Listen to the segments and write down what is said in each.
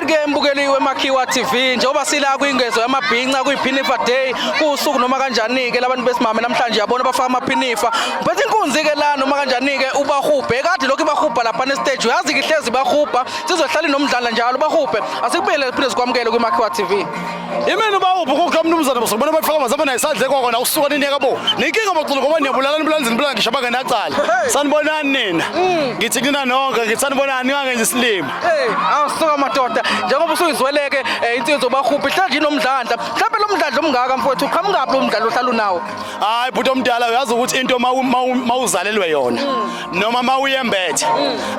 Alright ke mbukeli weMakhiwa TV, njengoba sila kwingezo yamabhinca kuyiphinifa day, kusuku noma kanjani ke labantu besimame namhlanje yabona bafaka amaphinifa. Ngiphethe inkunzi ke la noma kanjani ke ubahubhe kade lokhu ibahubha lapha ne stage, uyazi ke ihlezi bahubha, sizohlala inomdlala njalo bahubhe. Asikubele siphinde sikwamukele kwiMakhiwa TV. Imini bawuphi kukho mnumzane bosubona bafaka amazambane ayisandle kwakona usuka niniyeka bo. Nenkinga boculo ngoba niyabulala nibulala nibulala ngisho abangenacala. Sanibonani nina. Ngithi kunina nonke ngithi sanibonani ningangenzi isilima. Hey, awusuka madoda. Njengoba usuyizweleke insizwa bahubhe ihlanje inomdlandla. Mhlawumbe lo mdlandla omngaka mfowethu uqhamukaphi lo mdlandla ohlala unawo? Hayi bhuti omdala, uyazi ukuthi into mawuzalelwe yona noma mawuyembethe.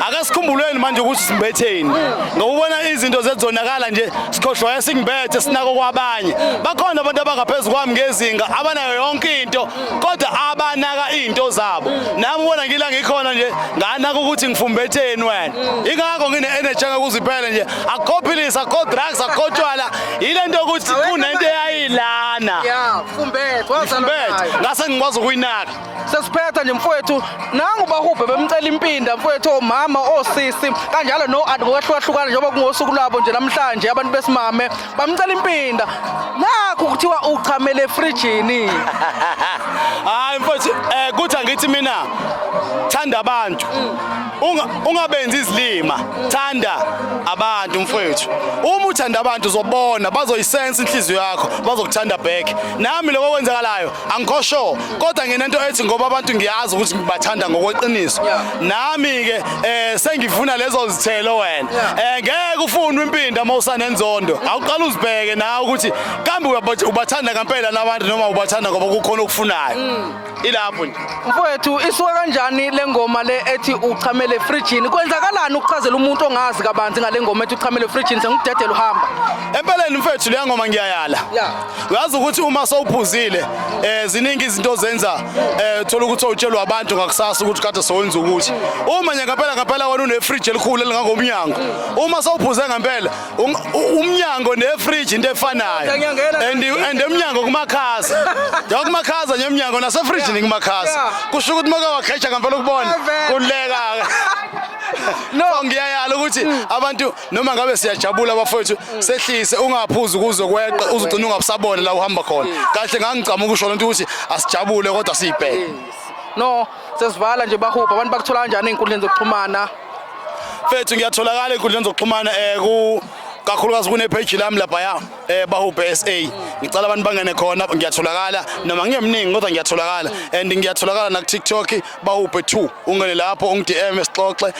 Ake sikhumbulweni manje ukuthi simbetheni. Ngoba ubona izinto zezonakala nje sikhohlwaye singibethe sinako kwabanye. Bakhona abantu abangaphezulu kwami ngezinga abanayo yonke into kodwa abanaka izinto zabo. Nami ubona ngila ngikhona nje nganaka ukuthi ngifumbetheni wena. Ingakho ngine energy engakuziphele nje. Akukho philisi, akukho drugs, akukho tshwala. Yile nto ukuthi kunento eyayilana. Yeah, fumbethe, wazalwa nayo. Ngifubethe ngase ngikwazi ukuyinaka. Sesiphetha nje mfowethu, nangu bahubhe bemcela impinda mfowethu, omama osisi kanjalo no anti ngokwehlukahlukana njengoba kungosuku lwabo nje namhlanje abantu besimame bamcela impinda. Nakhu kuthiwa uchamele efrijini. Hayi mfowethu, kuthi angithi mina thanda abantu. Ungabenzi izilima, thanda abantu mfowethu. Uma uthanda abantu uzobona bazoyisense inhliziyo yakho, bazokuthanda back. Nami lokho okwenzakalayo angikho sure, kodwa nginento ethi ngoba abantu ngiyazi ukuthi ngibathanda ngokweqiniso. Nami ke sengifuna lezo zithelo wena. Ngeke ufune impinda uma usanenzondo. Awuqala uzibheke nawe ukuthi kambe ubathanda ngempela nabantu noma ubathanda ngoba kukhona okufunayo. Ilapho nje. Mfowethu, isuka kanjani le ngoma le ethi uchamele efrijini? Kwenzakalani ukuchazela umuntu ongazi kabanzi ngale ngoma ethi uchamele efrijini sengikudedela uhamba? Empeleni mfethu leya ngoma ngiyayala. Uyazi ukuthi uma sowuphuzile ziningi izinto ozenza, uthola ukuthi utshelwa abantu ngakusasa ukuthi kade sowenza ukuthi. Uma nje ngempela ngempela wena une fridge elikhulu elingangomnyango. Uma sowuphuze ngempela umnyango nefridge into efanayo. And emnyango kumakhaza. Njengoba kumakhaza nje emnyango nasefridge kumakhaza. Kusho ukuthi make wakhecha ngempela ukubona kuleka. No, ngiyayala ukuthi abantu noma ngabe siyajabula bafowethu sehlise, ungaphuzi ukuze kweqe uzugcina ungabusabona la uhamba khona. Kahle ngangicama ukusho lento ukuthi asijabule kodwa siyibheke. No, sesivala nje bahubha, abantu bakuthola kanjani ey'nkundleni zokuxhumana? Mfethu ngiyatholakala ey'nkundleni zokuxhumana ku kakhulukazi kune page lami laphaya Bahubhe SA. Ngicela abantu bangene khona, ngiyatholakala noma ngingemningi kodwa ngiyatholakala, and ngiyatholakala na ku TikTok Bahubhe 2. Ungene lapho ungi DM sixoxe,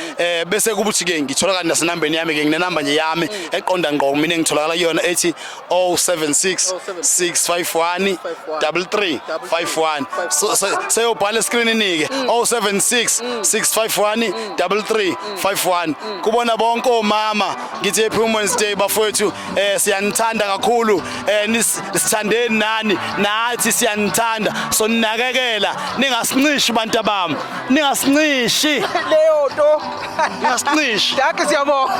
bese kubuthi ke ngitholakala nasenambeni yami ke, nginenamba nje yami eqonda ngqo mina ngitholakala kuyona ethi 076 651 3351. So seyobhala escreenini ke 076 651 3351. Kubona bonke omama ngithi Happy Women's Day bafowethu, siyanithanda kakhulu, nisithandeni nani, nathi siyanithanda, so ninakekela, ningasincishi bantu abami, ningasincishi leyo nto, ningasincishi. Dankie, siyabonga.